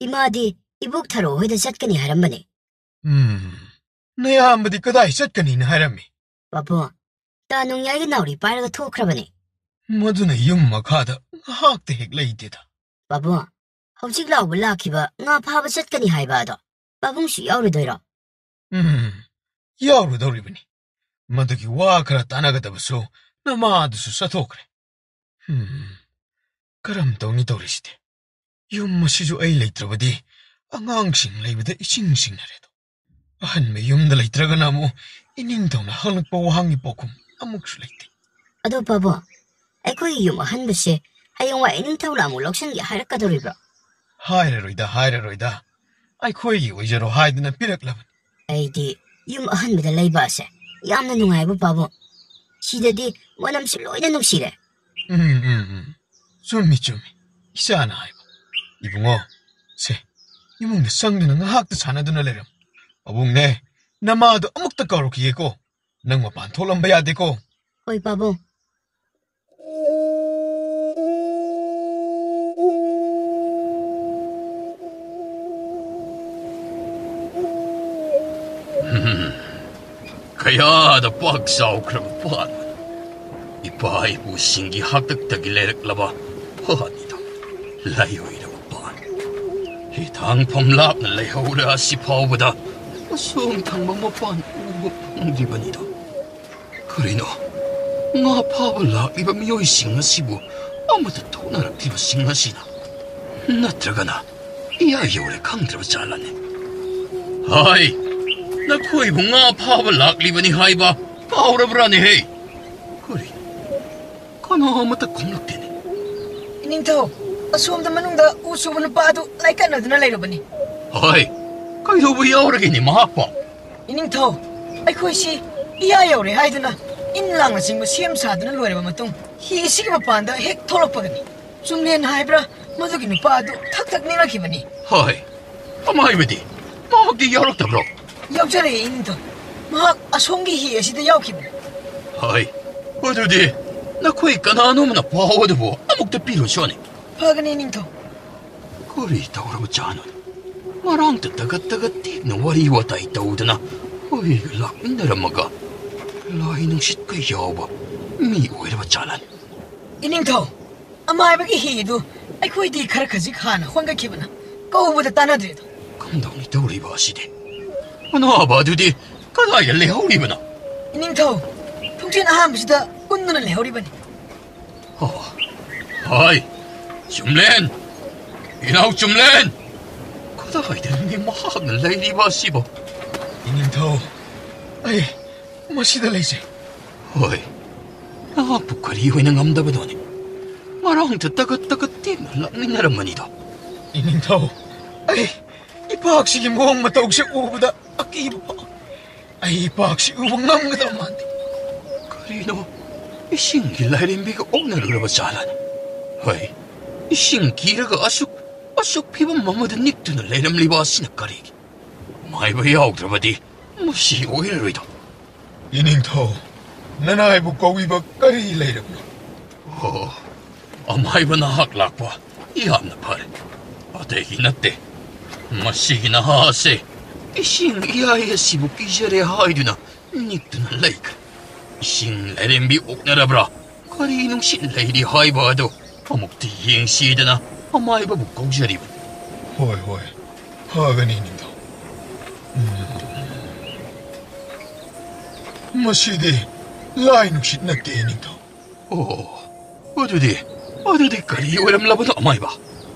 ꯏꯃꯥꯗꯤ ꯏꯕꯣꯛ ꯊꯔꯣ ꯍꯣꯏꯗ ꯆꯠꯀꯅꯤ ꯍꯥꯏꯔꯝꯕꯅꯦ꯫ ꯎꯝ, ꯅꯌꯥꯝꯕꯗꯤ ꯀꯗꯥꯏ ꯆꯠꯀꯅꯤꯅ ꯍꯥꯏꯔꯝꯃꯤ? ꯄꯥꯕꯨꯡ, ꯇꯥ ꯅꯣꯡꯌꯥꯏꯒꯤ ꯅꯥꯎꯔꯤ ꯄꯥꯏꯔꯒ ꯊꯣꯛꯈ꯭ꯔꯕꯅꯦ꯫ ꯃꯗꯨꯅ ꯌꯨꯝ ꯃꯈꯥꯗ ꯉꯥꯏꯍꯥꯛꯇ ꯍꯦꯛ ꯂꯩꯇꯦꯗ꯫ ꯄꯥꯕꯨꯡ, ꯍꯧꯖꯤꯛ ꯂꯥꯎꯕ ꯂꯥꯛꯈꯤꯕ ꯉꯥ ꯐꯥꯕ ꯆꯠꯀꯅꯤ ꯍꯥꯏꯕ ꯑꯗꯣ ꯄꯥꯕꯨꯡꯁꯨ ꯌꯥꯎꯔꯨꯗꯣꯏꯔꯣ? ꯎꯝ, ꯌꯥꯎꯔꯨꯗꯧꯔꯤꯕꯅꯤ꯫ ꯃꯗꯨꯒꯤ ꯋꯥ ꯈꯔ ꯇꯥꯟꯅꯒꯗꯕꯁꯨ ꯅꯃꯥꯗꯨꯁꯨ ꯆꯠꯊꯣꯛꯈ꯭ꯔꯦ꯫ ꯎꯝ, ꯀꯔꯝ ꯇꯧꯅꯤ ꯇꯧꯔꯤꯁꯤꯗꯤ? ꯌꯨꯝ ꯑꯁꯤꯁꯨ ꯑꯩ ꯂꯩꯇ꯭ꯔꯕꯗꯤ ꯑꯉꯥꯡꯁꯤꯡ ꯂꯩꯕꯗ ꯏꯆꯤꯡ ꯆꯤꯡꯅꯔꯦꯗꯣ꯫ ꯑꯍꯟꯕ ꯌꯨꯝꯗ ꯂꯩꯇ꯭ꯔꯒꯅ ꯑꯃꯨꯛ ꯏꯅꯤꯡꯊꯧꯅ ꯍꯪꯂꯛꯄ ꯋꯥꯍꯪꯒꯤ ꯄꯥꯎꯈꯨꯝ ꯑꯃꯨꯛꯁꯨ ꯂꯩꯇꯦ꯫ ꯑꯗꯣ ꯄꯥꯕꯨꯡ, ꯑꯩꯈꯣꯏꯒꯤ ꯌꯨꯝ ꯑꯍꯟꯕꯁꯦ ꯍꯌꯦꯡꯋꯥꯏ ꯏꯅꯤꯡꯊꯧꯅ ꯑꯃꯨꯛ ꯂꯧꯁꯤꯟꯒꯦ ꯍꯥꯏꯔꯛꯀꯗꯧꯔꯤꯕ꯭ꯔꯣ? ꯍꯥꯏꯔꯔꯣꯏꯗ, ꯍꯥꯏꯔꯔꯣꯏꯗ꯫ ꯑꯩꯈꯣꯏꯒꯤ ꯑꯣꯏꯖꯔꯣ ꯍꯥꯏꯗꯨꯅ ꯄꯤꯔꯛꯂꯕꯅꯤ꯫ ꯑꯩꯗꯤ ꯌꯨꯝ ꯑꯍꯟꯕꯗ ꯂꯩꯕ ꯑꯁꯦ ꯌꯥꯝꯅ ꯅꯨꯡꯉꯥꯏꯕ, ꯄꯥꯕꯨꯡ꯫ ꯁꯤꯗꯗꯤ ꯃꯅꯝꯁꯨ ꯂꯣꯏꯅ ꯅꯨꯡꯁꯤꯔꯦ꯫ ꯎꯝ, ꯎꯝ, ꯎꯝ꯫ ꯆꯨꯝꯃꯤ, ꯆꯨꯝꯃꯤ꯫ ꯏꯆꯥꯅ ꯍꯥꯏꯕ꯫ ꯏꯕꯨꯡꯉꯣ, ꯁꯦ, ꯏꯃꯨꯡꯗ ꯆꯪꯗꯨꯅ ꯉꯥꯏꯍꯥꯛꯇ ꯁꯥꯟꯅꯗꯨꯅ ꯂꯩꯔꯝꯃꯨ꯫ ꯄꯥꯕꯨꯡꯅꯦ, ꯅꯃꯥꯗꯣ ꯑꯃꯨꯛꯇ ꯀꯧꯔꯛꯈꯤꯒꯦꯀꯣ꯫ ꯅꯪ ꯃꯄꯥꯟ ꯊꯣꯛꯂꯝꯕ ꯌꯥꯗꯦꯀꯣ꯫ ꯍꯣꯏ, ꯄꯥꯕꯨꯡ꯫ ꯀꯌꯥꯗ ꯄꯥꯛ ꯆꯥꯎꯈ꯭ꯔꯕ ꯄꯥꯟꯕꯅꯣ! ꯏꯄꯥ ꯏꯄꯨꯁꯤꯡꯒꯤ ꯍꯥꯛꯇꯛꯇꯒꯤ ꯂꯩꯔꯛꯂꯕ ꯄꯥꯟꯅꯤꯗꯣ꯫ ꯂꯥꯏꯑꯣꯏꯔꯕ ꯄꯥꯟ꯫ ꯍꯤꯊꯥꯡꯐꯝ ꯂꯥꯞꯅ ꯂꯩꯍꯧꯔꯦ ꯑꯁꯤ ꯐꯥꯎꯕꯗ ꯑꯁꯣꯝ ꯊꯪꯕ ꯃꯄꯥꯟ ꯎꯕ ꯐꯪꯗ꯭ꯔꯤꯕꯅꯤꯗꯣ꯫ ꯀꯔꯤꯅꯣ? ꯉꯥ ꯐꯥꯕ ꯂꯥꯛꯂꯤꯕ ꯃꯤꯑꯣꯏꯁꯤꯡ ꯑꯁꯤꯕꯨ ꯑꯃꯠꯇ ꯊꯣꯛꯅꯔꯛꯇ꯭ꯔꯤꯕꯁꯤꯡ ꯑꯁꯤꯅ? ꯅꯠꯇ꯭ꯔꯒꯅ ꯏꯌꯥ ꯌꯧꯔꯦ ꯈꯪꯗ꯭ꯔꯕ ꯖꯥꯠꯂꯅꯦ? ꯍꯥꯏ, ꯅꯈꯣꯏꯕꯨ ꯉꯥ ꯐꯥꯕ ꯂꯥꯛꯂꯤꯕꯅꯤ ꯍꯥꯏꯕ ꯀꯥꯎꯔꯕ꯭ꯔꯥꯅꯦꯍꯦ? ꯀꯔꯤ? ꯀꯅꯥ ꯑꯃꯠꯇ ꯈꯨꯝꯂꯛꯇꯦꯅꯦ꯫ ꯏꯅꯤꯡꯊꯧ, ꯑꯁꯣꯝꯗ ꯃꯅꯨꯡꯗ ꯎ ꯁꯨꯕ ꯅꯨꯄꯥ ꯑꯗꯨ ꯂꯥꯏꯀꯠꯅꯗꯨꯅ ꯂꯩꯔꯕꯅꯤ꯫ ꯍꯣꯏ, ꯀꯩꯗꯧꯕ ꯌꯥꯎꯔꯒꯦꯅꯦ ꯃꯍꯥꯛꯄꯣ? ꯏꯅꯤꯡꯊꯧ, ꯑꯩꯈꯣꯏꯁꯤ ꯏꯌꯥ ꯌꯧꯔꯦ ꯍꯥꯏꯗꯨꯅ ꯏꯟ ꯂꯥꯡꯅꯆꯤꯡꯕ ꯁꯦꯝ ꯁꯥꯗꯨꯅ ꯂꯣꯏꯔꯕ ꯃꯇꯨꯡ, ꯍꯤ ꯑꯁꯤꯒꯤ ꯃꯄꯥꯟꯗ ꯍꯦꯛ ꯊꯣꯛꯂꯛꯄꯒꯅꯤ꯫ ꯆꯨꯝꯂꯦꯟ ꯍꯥꯏꯕ꯭ꯔꯥ, ꯃꯗꯨꯒꯤ ꯅꯨꯄꯥ ꯑꯗꯨ ꯊꯛ ꯊꯛ ꯅꯤꯛꯂꯛꯈꯤꯕꯅꯤ꯫ ꯍꯣꯏ, ꯑꯃ ꯍꯥꯏꯕꯗꯤ, ꯃꯍꯥꯛꯇꯤ ꯌꯥꯎꯔꯛꯇꯕ꯭ꯔꯣ? ꯌꯥꯎꯖꯔꯛꯏ, ꯏꯅꯤꯡꯊꯧ꯫ ꯃꯍꯥꯛ ꯑꯁꯣꯝꯒꯤ ꯍꯤ ꯑꯁꯤꯗ ꯌꯥꯎꯈꯤꯕꯅꯤ꯫ ꯍꯣꯏ, ꯑꯗꯨꯗꯤ ꯅꯈꯣꯏ ꯀꯅꯥꯅꯣꯝꯅ ꯄꯥꯎ ꯑꯗꯨꯕꯨ ꯑꯃꯨꯛꯇ ꯄꯤꯔꯨꯆꯣꯅꯦ꯫ ꯐꯒꯅꯤ, ꯏꯅꯤꯡꯊꯧ꯫ ꯀꯔꯤ ꯇꯧꯔꯕꯖꯥꯠꯅꯣ? ꯉꯔꯥꯡꯇ ꯇꯒꯠ ꯇꯒꯠ ꯇꯦꯛꯅ ꯋꯥꯔꯤ ꯋꯥꯇꯥꯏ ꯇꯧꯗꯅ ꯍꯣꯏꯒ ꯂꯥꯛꯃꯤꯟꯅꯔꯝꯃꯒ ꯂꯥꯏ ꯅꯨꯡꯁꯤꯠꯀ ꯌꯥꯎꯕ ꯃꯤ ꯑꯣꯏꯔꯕ ꯖꯥꯠꯂꯅꯦ? ꯏꯅꯤꯡꯊꯧ, ꯑꯃꯥꯏꯕꯒꯤ ꯍꯤꯗꯨ ꯑꯩꯈꯣꯏꯗꯤ ꯈꯔ ꯈꯖꯤꯛ ꯍꯥꯟꯅ ꯍꯣꯟꯒꯠꯈꯤꯕꯅ ꯀꯧꯕꯗ ꯇꯥꯅꯗ꯭ꯔꯦꯗꯣ꯫ ꯀꯝꯗꯧꯅꯤ ꯇꯧꯔꯤꯕ ꯑꯁꯤꯗꯤ? ꯑꯅꯥꯕ ꯑꯗꯨꯗꯤ ꯀꯗꯥꯏꯗ ꯂꯩꯍꯧꯔꯤꯕꯅꯣ? ꯏꯅꯤꯡꯊꯧ, ꯊꯣꯡꯖꯤꯟ ꯑꯍꯥꯟꯕꯁꯤꯗ ꯀꯨꯟꯗꯨꯅ ꯂꯩꯍꯧꯔꯤꯕꯅꯤ꯫ ꯑꯣ, ꯍꯣꯏ, ꯆꯨꯝꯂꯦꯟ! ꯏꯅꯥꯎ ꯆꯨꯝꯂꯦꯟ! ꯀꯗꯥꯏꯗꯅꯣꯅꯦ ꯃꯍꯥꯛꯅ ꯂꯩꯔꯤꯕ ꯑꯁꯤꯕꯣ? ꯏꯅꯤꯡꯊꯧ, ꯑꯩ ꯃꯁꯤꯗ ꯂꯩꯖꯩ꯫ ꯍꯣꯏ, ꯅꯍꯥꯛꯄꯨ ꯀꯔꯤ ꯑꯣꯏꯅ ꯉꯝꯗꯕꯅꯣꯅꯦ? ꯉꯔꯥꯡꯇ ꯇꯒꯠ ꯇꯒꯠ ꯇꯦꯛꯅ ꯂꯥꯛꯃꯤꯟꯅꯔꯝꯕꯅꯤꯗꯣ꯫ ꯏꯅꯤꯡꯊꯧ, ꯑꯩ ꯏꯄꯥꯛꯁꯤꯒꯤ ꯃꯑꯣꯡ ꯃꯇꯧꯁꯦ ꯎꯕꯗ ꯑꯀꯤꯕ ꯐꯥꯎ-, ꯑꯩ ꯏꯄꯥꯛꯁꯤ ꯎꯕ ꯉꯝꯒꯗꯕ ꯃꯥꯟꯗꯦ꯫ ꯀꯔꯤꯅꯣ? ꯏꯁꯤꯡꯒꯤ ꯂꯥꯏꯔꯦꯝꯕꯤꯒ ꯑꯣꯛꯅꯔꯨꯔꯕ ꯖꯥꯠꯂꯅꯦ? ꯍꯣꯏ, ꯏꯁꯤꯡ ꯀꯤꯔꯒ ꯑꯁꯨꯛ, ꯑꯁꯨꯛ ꯐꯤꯕꯝ ꯑꯃꯗ ꯅꯤꯛꯇꯨꯅ ꯂꯩꯔꯝꯂꯤꯕ ꯑꯁꯤꯅ ꯀꯔꯤꯒꯤ? ꯑꯃꯥꯏꯕ ꯌꯥꯎꯗ꯭ꯔꯕꯗꯤ ꯃꯁꯤ ꯑꯣꯏꯔꯔꯣꯏꯗꯣ꯫ ꯏꯅꯤꯡꯊꯧ, ꯅꯅꯥꯏꯕꯨ ꯀꯧꯕꯤꯕ ꯀꯔꯤ ꯂꯩꯔꯕꯅꯣ? ꯑꯣ, ꯑꯃꯥꯏꯕ ꯅꯍꯥꯛ ꯂꯥꯛꯄ ꯌꯥꯝꯅ ꯐꯔꯦ꯫ ꯑꯇꯩꯒꯤ ꯅꯠꯇꯦ, ꯃꯁꯤꯒꯤ ꯅꯍꯥ ꯑꯁꯦ ꯏꯁꯤꯡ ꯏꯌꯥꯏ ꯑꯁꯤꯕꯨ ꯀꯤꯖꯔꯦ ꯍꯥꯏꯗꯨꯅ ꯅꯤꯛꯇꯨꯅ ꯂꯩꯈ꯭ꯔꯦ꯫ ꯏꯁꯤꯡ ꯂꯥꯏꯔꯦꯝꯕꯤ ꯑꯣꯛꯅꯔꯕ꯭ꯔꯥ? ꯀꯔꯤ ꯅꯨꯡꯁꯤꯠ ꯂꯩꯔꯤ ꯍꯥꯏꯕ ꯑꯗꯨ ꯑꯃꯨꯛꯇ ꯌꯦꯡꯁꯤꯗꯅ ꯑꯃꯥꯏꯕꯕꯨ ꯀꯧꯖꯔꯤꯕꯅꯤ꯫ ꯍꯣꯏ, ꯍꯣꯏ, ꯐꯒꯅꯤ, ꯅꯤꯡꯊꯧ꯫ ꯎꯝ꯫ ꯃꯁꯤꯗꯤ ꯂꯥꯏ ꯅꯨꯡꯁꯤꯠ ꯅꯠꯇꯦ, ꯅꯤꯡꯊꯧ꯫ ꯑꯣ, ꯑꯗꯨꯗꯤ, ꯑꯗꯨꯗꯤ ꯀꯔꯤ ꯑꯣꯏꯔꯝꯂꯕꯅꯣ, ꯑꯃꯥꯏꯕ?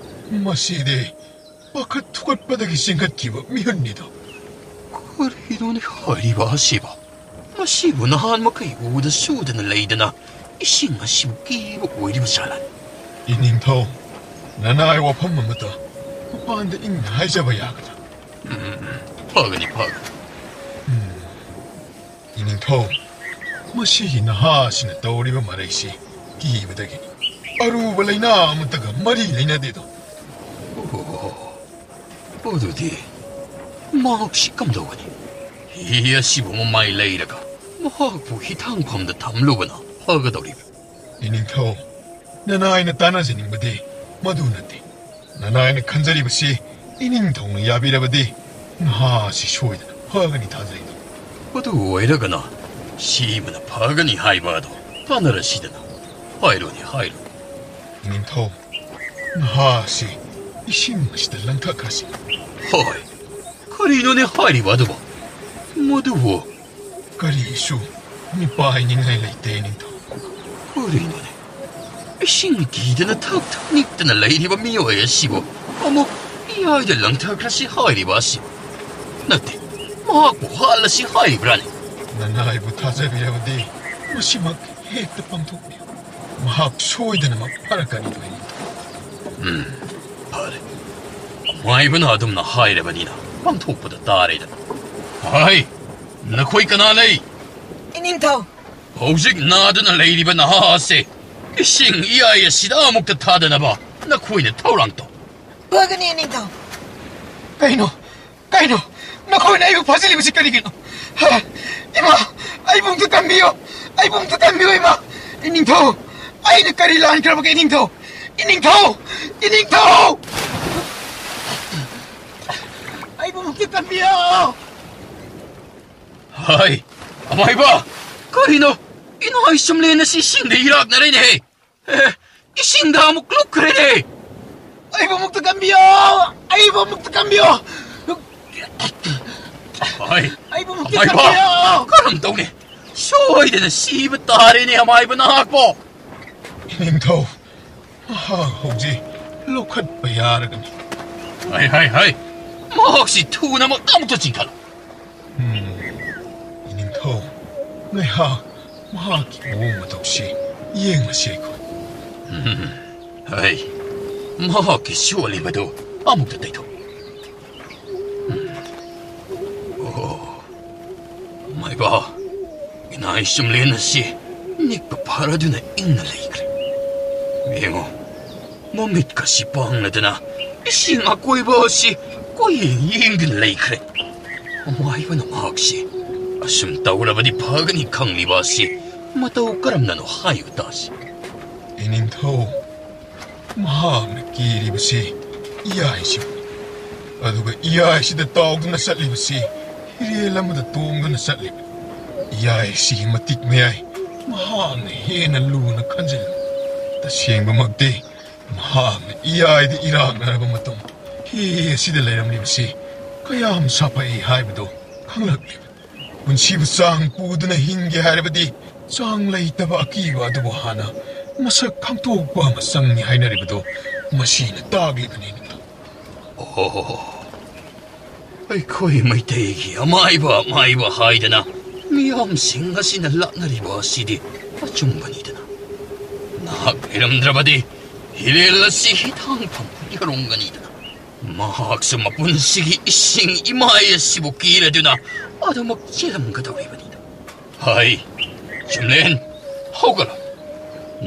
ꯃꯁꯤꯗꯤ ꯄꯥꯈꯠ ꯊꯨꯀꯠꯄꯗꯒꯤ ꯆꯦꯟꯈꯠꯈꯤꯕ ꯃꯤꯍꯨꯟꯅꯤꯗꯣ꯫ ꯀꯔꯤꯅꯣꯅꯦ ꯍꯥꯏꯔꯤꯕ ꯑꯁꯤꯕꯣ? ꯃꯁꯤꯕꯨ ꯅꯍꯥꯟ ꯃꯈꯩ ꯎꯗ ꯁꯨꯗꯅ ꯂꯩꯗꯅ ꯏꯁꯤꯡ ꯑꯁꯤꯕꯨ ꯀꯤꯕ ꯑꯣꯏꯔꯤꯕ ꯖꯥꯠꯂꯅꯦ? ꯏꯅꯤꯡꯊꯧ, ꯅꯅꯥꯏ ꯋꯥꯐꯝ ꯑꯃꯇ ꯃꯄꯥꯟꯗ ꯏꯪꯅ ꯍꯥꯏꯖꯕ ꯌꯥꯒꯗ꯭ꯔꯥ? ꯎꯝ, ꯐꯒꯅꯤ, ꯐꯒꯅꯤ꯫ ꯎꯝ, ꯏꯅꯤꯡꯊꯧ, ꯃꯁꯤꯒꯤ ꯅꯍꯥ ꯑꯁꯤꯅ ꯇꯧꯔꯤꯕ ꯃꯔꯩꯁꯤ ꯀꯤꯕꯗꯒꯤꯅꯤ꯫ ꯑꯔꯨꯕ ꯂꯥꯏꯅꯥ ꯑꯃꯠꯇꯒ ꯃꯔꯤ ꯂꯩꯅꯗꯦꯗꯣ꯫ ꯑꯣ, ꯑꯗꯨꯗꯤ ꯃꯍꯥꯛꯁꯤ ꯀꯝꯗꯧꯒꯅꯤ? ꯍꯤ ꯑꯁꯤꯕꯨ ꯃꯃꯥꯏ ꯂꯩꯔꯒ ꯃꯍꯥꯛꯄꯨ ꯍꯤꯊꯥꯡꯐꯝꯗ ꯊꯝꯂꯨꯕꯅ ꯐꯒꯗꯧꯔꯤꯕ꯭ꯔꯥ? ꯏꯅꯤꯡꯊꯧ, ꯅꯅꯥꯏꯅ ꯇꯥꯟꯅꯖꯅꯤꯡꯕꯗꯤ ꯃꯗꯨ ꯅꯠꯇꯦ꯫ ꯅꯅꯥꯏꯅ ꯈꯟꯖꯔꯤꯕꯁꯤ ꯏꯅꯤꯡꯊꯧꯅ ꯌꯥꯕꯤꯔꯕꯗꯤ ꯅꯍꯥ ꯑꯁꯤ ꯁꯣꯏꯗꯅ ꯐꯒꯅꯤ ꯊꯥꯖꯩꯗꯣ꯫ ꯑꯗꯨ ꯑꯣꯏꯔꯒꯅ ꯁꯤꯕꯅ ꯐꯒꯅꯤ ꯍꯥꯏꯕ ꯑꯗꯣ ꯇꯥꯟꯅꯔꯁꯤꯗꯅ꯫ ꯍꯥꯏꯔꯣꯅꯦ, ꯍꯥꯏꯔꯣ꯫ ꯏꯅꯤꯡꯊꯧ, ꯅꯍꯥ ꯑꯁꯤ ꯏꯁꯤꯡ ꯑꯁꯤꯗ ꯂꯪꯊꯈ꯭ꯔꯁꯤ꯫ ꯍꯣꯏ, ꯀꯔꯤꯅꯣꯅꯦ ꯍꯥꯏꯔꯤꯕ ꯑꯗꯨꯕꯣ? ꯃꯗꯨꯕꯨ ꯀꯔꯤꯁꯨ ꯃꯤꯄꯥꯏꯅꯤꯡꯉꯥꯏ ꯂꯩꯇꯦ, ꯅꯤꯡꯊꯧ꯫ ꯀꯔꯤꯅꯣꯅꯦ? ꯏꯁꯤꯡ ꯀꯤꯗꯅ ꯊꯛ ꯊꯛ ꯅꯤꯛꯇꯅ ꯂꯩꯔꯤꯕ ꯃꯤꯑꯣꯏ ꯑꯁꯤꯕꯨ ꯑꯃꯨꯛ ꯏꯌꯥꯏꯗ ꯂꯪꯊꯈ꯭ꯔꯁꯤ ꯍꯥꯏꯔꯤꯕ ꯑꯁꯤ? ꯅꯠꯇꯦ, ꯃꯍꯥꯛꯄꯨ ꯍꯥꯠꯂꯁꯤ ꯍꯥꯏꯔꯤꯕ꯭ꯔꯥꯅꯦ? ꯅꯅꯥꯏꯕꯨ ꯊꯥꯖꯕꯤꯔꯕꯗꯤ ꯃꯁꯤꯃꯛ ꯍꯦꯛꯇ ꯄꯥꯡꯊꯣꯛꯄꯤꯌꯨ꯫ ꯃꯍꯥꯛ ꯁꯣꯏꯗꯅꯃꯛ ꯐꯔꯛꯀꯅꯤꯗꯣ, ꯏꯅꯤꯡꯊꯧ꯫ ꯎꯝ, ꯐꯔꯦ꯫ ꯑꯃꯥꯏꯕꯅ ꯑꯗꯨꯝꯅ ꯍꯥꯏꯔꯕꯅꯤꯅ ꯄꯥꯡꯊꯣꯛꯄꯗ ꯇꯥꯔꯦꯗꯅ꯫ ꯍꯥꯏ, ꯅꯈꯣꯏ ꯀꯅꯥ ꯂꯩ? ꯏꯅꯤꯡꯊꯧ꯫ ꯍꯧꯖꯤꯛ ꯅꯥꯗꯨꯅ ꯂꯩꯔꯤꯕ ꯅꯍꯥ ꯑꯁꯦ ꯏꯁꯤꯡ ꯏꯌꯥꯏ ꯑꯁꯤꯗ ꯑꯃꯨꯛꯇ ꯊꯥꯗꯅꯕ ꯅꯈꯣꯏꯅ ꯊꯧꯔꯥꯡ ꯇꯧ꯫ ꯐꯒꯅꯤ, ꯏꯅꯤꯡꯊꯧ꯫ ꯀꯩꯅꯣ? ꯀꯩꯅꯣ? ꯅꯈꯣꯏꯅ ꯑꯩꯕꯨ ꯐꯥꯖꯤꯜꯂꯤꯕꯁꯤ ꯀꯔꯤꯒꯤꯅꯣ? ꯍꯥ? ꯏꯃꯥ, ꯑꯩꯕꯨ ꯑꯝꯇ ꯀꯟꯕꯤꯌꯨ! ꯑꯩꯕꯨ ꯑꯝꯇ ꯀꯟꯕꯤꯌꯨ, ꯏꯃꯥ! ꯏꯅꯤꯡꯊꯧ! ꯑꯩꯅ ꯀꯔꯤ ꯂꯥꯟꯈ꯭ꯔꯕꯒꯦ, ꯏꯅꯤꯡꯊꯧ? ꯏꯅꯤꯡꯊꯧ! ꯏꯅꯤꯡꯊꯧ! ꯑꯩꯕꯨ ꯑꯃꯨꯛꯇ ꯀꯟꯕꯤꯌꯨ! ꯍꯥꯏ, ꯑꯃꯥꯏꯕ! ꯀꯔꯤꯅꯣ? ꯏꯅꯥꯏ ꯁꯨꯝꯂꯦꯟ ꯑꯁꯤ ꯏꯁꯤꯡꯗ ꯏꯔꯥꯛꯅꯔꯦꯅꯦꯍꯦ! ꯑꯦ, ꯏꯁꯤꯡꯗ ꯑꯃꯨꯛ ꯂꯨꯞꯈ꯭ꯔꯦꯅꯦ! ꯑꯩꯕꯨ ꯑꯃꯨꯛꯇ ꯀꯟꯕꯤꯌꯣ! ꯑꯩꯕꯨ ꯑꯃꯨꯛꯇ ꯀꯟꯕꯤꯌꯣ! ꯍꯥꯏ, ꯑꯩꯕꯨ ꯑꯃꯨꯛꯇ ꯑꯃꯥꯏꯕ! ꯀꯟꯕꯤꯌꯣ! ꯀꯔꯝ ꯇꯧꯅꯤ? ꯁꯣꯏꯗꯅ ꯁꯤꯕ ꯇꯥꯔꯦꯅꯦ, ꯑꯃꯥꯏꯕ ꯅꯍꯥꯛꯄꯣ! ꯏꯅꯤꯡꯊꯧ, ꯃꯍꯥꯛ ꯍꯧꯖꯤꯛ ꯂꯧꯈꯠꯄ ꯌꯥꯔꯒꯅꯤ꯫ ꯍꯥꯏ, ꯍꯥꯏ, ꯍꯥꯏ! ꯃꯍꯥꯛꯁꯤ ꯊꯨꯅꯃꯛ ꯑꯃꯨꯛꯇ ꯆꯤꯡꯈꯠꯂꯨ꯫ ꯎꯝ, ꯏꯅꯤꯡꯊꯧ, ꯉꯥꯏꯍꯥꯛ ꯃꯍꯥꯛꯀꯤ ꯃꯑꯣꯡ ꯃꯇꯧꯁꯤ ꯌꯦꯡꯂꯁꯤ ꯑꯩꯈꯣꯏ꯫ ꯎꯝ, ꯍꯩ, ꯃꯍꯥꯛꯀꯤ ꯁꯣꯜꯂꯤꯕꯗꯨ ꯑꯃꯨꯛꯇ ꯇꯩꯊꯣꯛ꯫ ꯎꯝ꯫ ꯑꯣ, ꯃꯥꯏꯕ, ꯏꯅꯥꯏ ꯁꯨꯝꯂꯦꯟ ꯑꯁꯤ ꯅꯤꯛꯄ ꯐꯔꯗꯨꯅ ꯏꯪꯅ ꯂꯩꯈ꯭ꯔꯦ꯫ ꯌꯦꯡꯉꯨ, ꯃꯃꯤꯠꯀꯁꯤ ꯄꯥꯡꯂꯗꯅ ꯏꯁꯤꯡ ꯑꯀꯣꯏꯕ ꯑꯁꯤ ꯀꯣꯏꯌꯦꯡ ꯌꯦꯡꯗꯨꯅ ꯂꯩꯈ꯭ꯔꯦ꯫ ꯑꯃꯥꯏꯕꯅ ꯃꯍꯥꯛꯁꯤ ꯑꯁꯨꯝ ꯇꯧꯔꯕꯗꯤ ꯐꯒꯅꯤ ꯈꯪꯂꯤꯕ ꯑꯁꯤ ꯃꯇꯧ ꯀꯔꯝꯅꯅꯣ ꯍꯥꯏꯌꯨ ꯇꯥꯁꯤ꯫ ꯏꯅꯤꯡꯊꯧ, ꯃꯍꯥꯛꯅ ꯀꯤꯔꯤꯕꯁꯤ ꯏꯌꯥꯏꯁꯤꯕꯨꯅꯤ꯫ ꯑꯗꯨꯒ ꯏꯌꯥꯏꯁꯤꯗ ꯇꯥꯎꯗꯨꯅ ꯆꯠꯂꯤꯕꯁꯤ ꯍꯤꯔꯦꯜ ꯑꯃꯗ ꯇꯣꯡꯗꯨꯅ ꯆꯠꯂꯤꯕꯅꯤ꯫ ꯏꯌꯥꯏꯁꯤꯒꯤ ꯃꯇꯤꯛ ꯃꯌꯥꯏ ꯃꯍꯥꯛꯅ ꯍꯦꯟꯅ ꯂꯨꯅ ꯈꯟꯖꯤꯜꯂꯤ꯫ ꯇꯁꯦꯡꯕꯃꯛꯇꯤ ꯃꯍꯥꯛꯅ ꯏꯌꯥꯏꯗ ꯏꯔꯥꯛꯅꯔꯕ ꯃꯇꯨꯡ ꯍꯤ ꯑꯁꯤꯗ ꯂꯩꯔꯝꯂꯤꯕꯁꯤ ꯀꯌꯥꯝ ꯁꯥꯐꯩ ꯍꯥꯏꯕꯗꯨ ꯈꯪꯂꯛꯂꯤꯕꯅꯤ꯫ ꯄꯨꯟꯁꯤꯕꯨ ꯆꯥꯡ ꯄꯨꯗꯨꯅ ꯍꯤꯡꯒꯦ ꯍꯥꯏꯔꯕꯗꯤ ꯆꯥꯡ ꯂꯩꯇꯕ ꯑꯀꯤꯕ ꯑꯗꯨꯕꯨ ꯍꯥꯟꯅ ꯃꯁꯛ ꯈꯪꯗꯣꯛꯄ ꯑꯃ ꯆꯪꯏ ꯍꯥꯏꯅꯔꯤꯕꯗꯨ ꯃꯁꯤꯅ ꯇꯥꯛꯂꯤꯕꯅꯤ꯫ ꯑꯣ, ꯑꯩꯈꯣꯏ ꯃꯩꯇꯩꯒꯤ ꯑꯃꯥꯏꯕ, ꯑꯃꯥꯏꯕ ꯍꯥꯏꯗꯅ ꯃꯤꯌꯥꯝꯁꯤꯡ ꯑꯁꯤꯅ ꯂꯥꯛꯅꯔꯤꯕ ꯑꯁꯤꯗꯤ ꯑꯆꯨꯝꯕꯅꯤꯗꯅ꯫ ꯅꯍꯥꯛ ꯂꯩꯔꯝꯗ꯭ꯔꯕꯗꯤ ꯍꯤꯔꯦꯜ ꯑꯁꯤ ꯍꯤꯊꯥꯡꯐꯝ ꯌꯧꯔꯝꯒꯅꯤꯗꯅ꯫ ꯃꯍꯥꯛꯁꯨ ꯃꯄꯨꯟꯁꯤꯒꯤ ꯏꯁꯤꯡ ꯏꯃꯥꯏ ꯑꯁꯤꯕꯨ ꯀꯤꯔꯗꯨꯅ ꯑꯗꯨꯃꯛ ꯆꯦꯜꯂꯝꯒꯗꯧꯔꯤꯕꯅꯤꯗ꯫ ꯍꯥꯏ, ꯆꯨꯝꯂꯦꯟ, ꯍꯧꯒꯠꯂꯣ꯫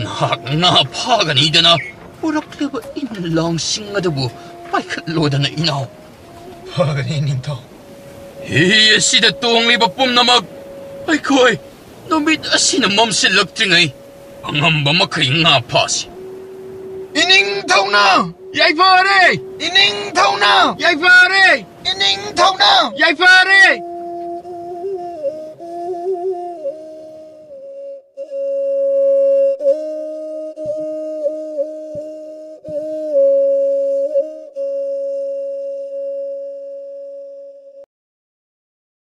ꯅꯍꯥꯛ ꯉꯥ ꯐꯥꯒꯅꯤꯗꯅ ꯄꯨꯔꯛꯂꯤꯕ ꯏꯟ ꯂꯥꯡꯁꯤꯡ ꯑꯗꯨꯕꯨ ꯄꯥꯏꯈꯠꯂꯣꯗꯅ, ꯏꯅꯥꯎ꯫ ꯐꯒꯅꯤ, ꯅꯤꯡꯊꯧ꯫ ꯍꯤ ꯑꯁꯤꯗ ꯇꯣꯡꯂꯤꯕ ꯄꯨꯝꯅꯃꯛ ꯑꯩꯈꯣꯏ ꯅꯨꯃꯤꯠ ꯑꯁꯤꯅ ꯃꯝꯁꯤꯜꯂꯛꯇ꯭ꯔꯤꯉꯩ ꯑꯉꯝꯕ ꯃꯈꯩ ꯉꯥ ꯐꯥꯁꯤ꯫ ꯏꯅꯤꯡꯊꯧꯅ ꯌꯥꯏꯐꯔꯦ! ꯏꯅꯤꯡꯊꯧꯅ ꯌꯥꯏꯐꯔꯦ! ꯏꯅꯤꯡꯊꯧꯅ ꯌꯥꯏꯐꯔꯦ!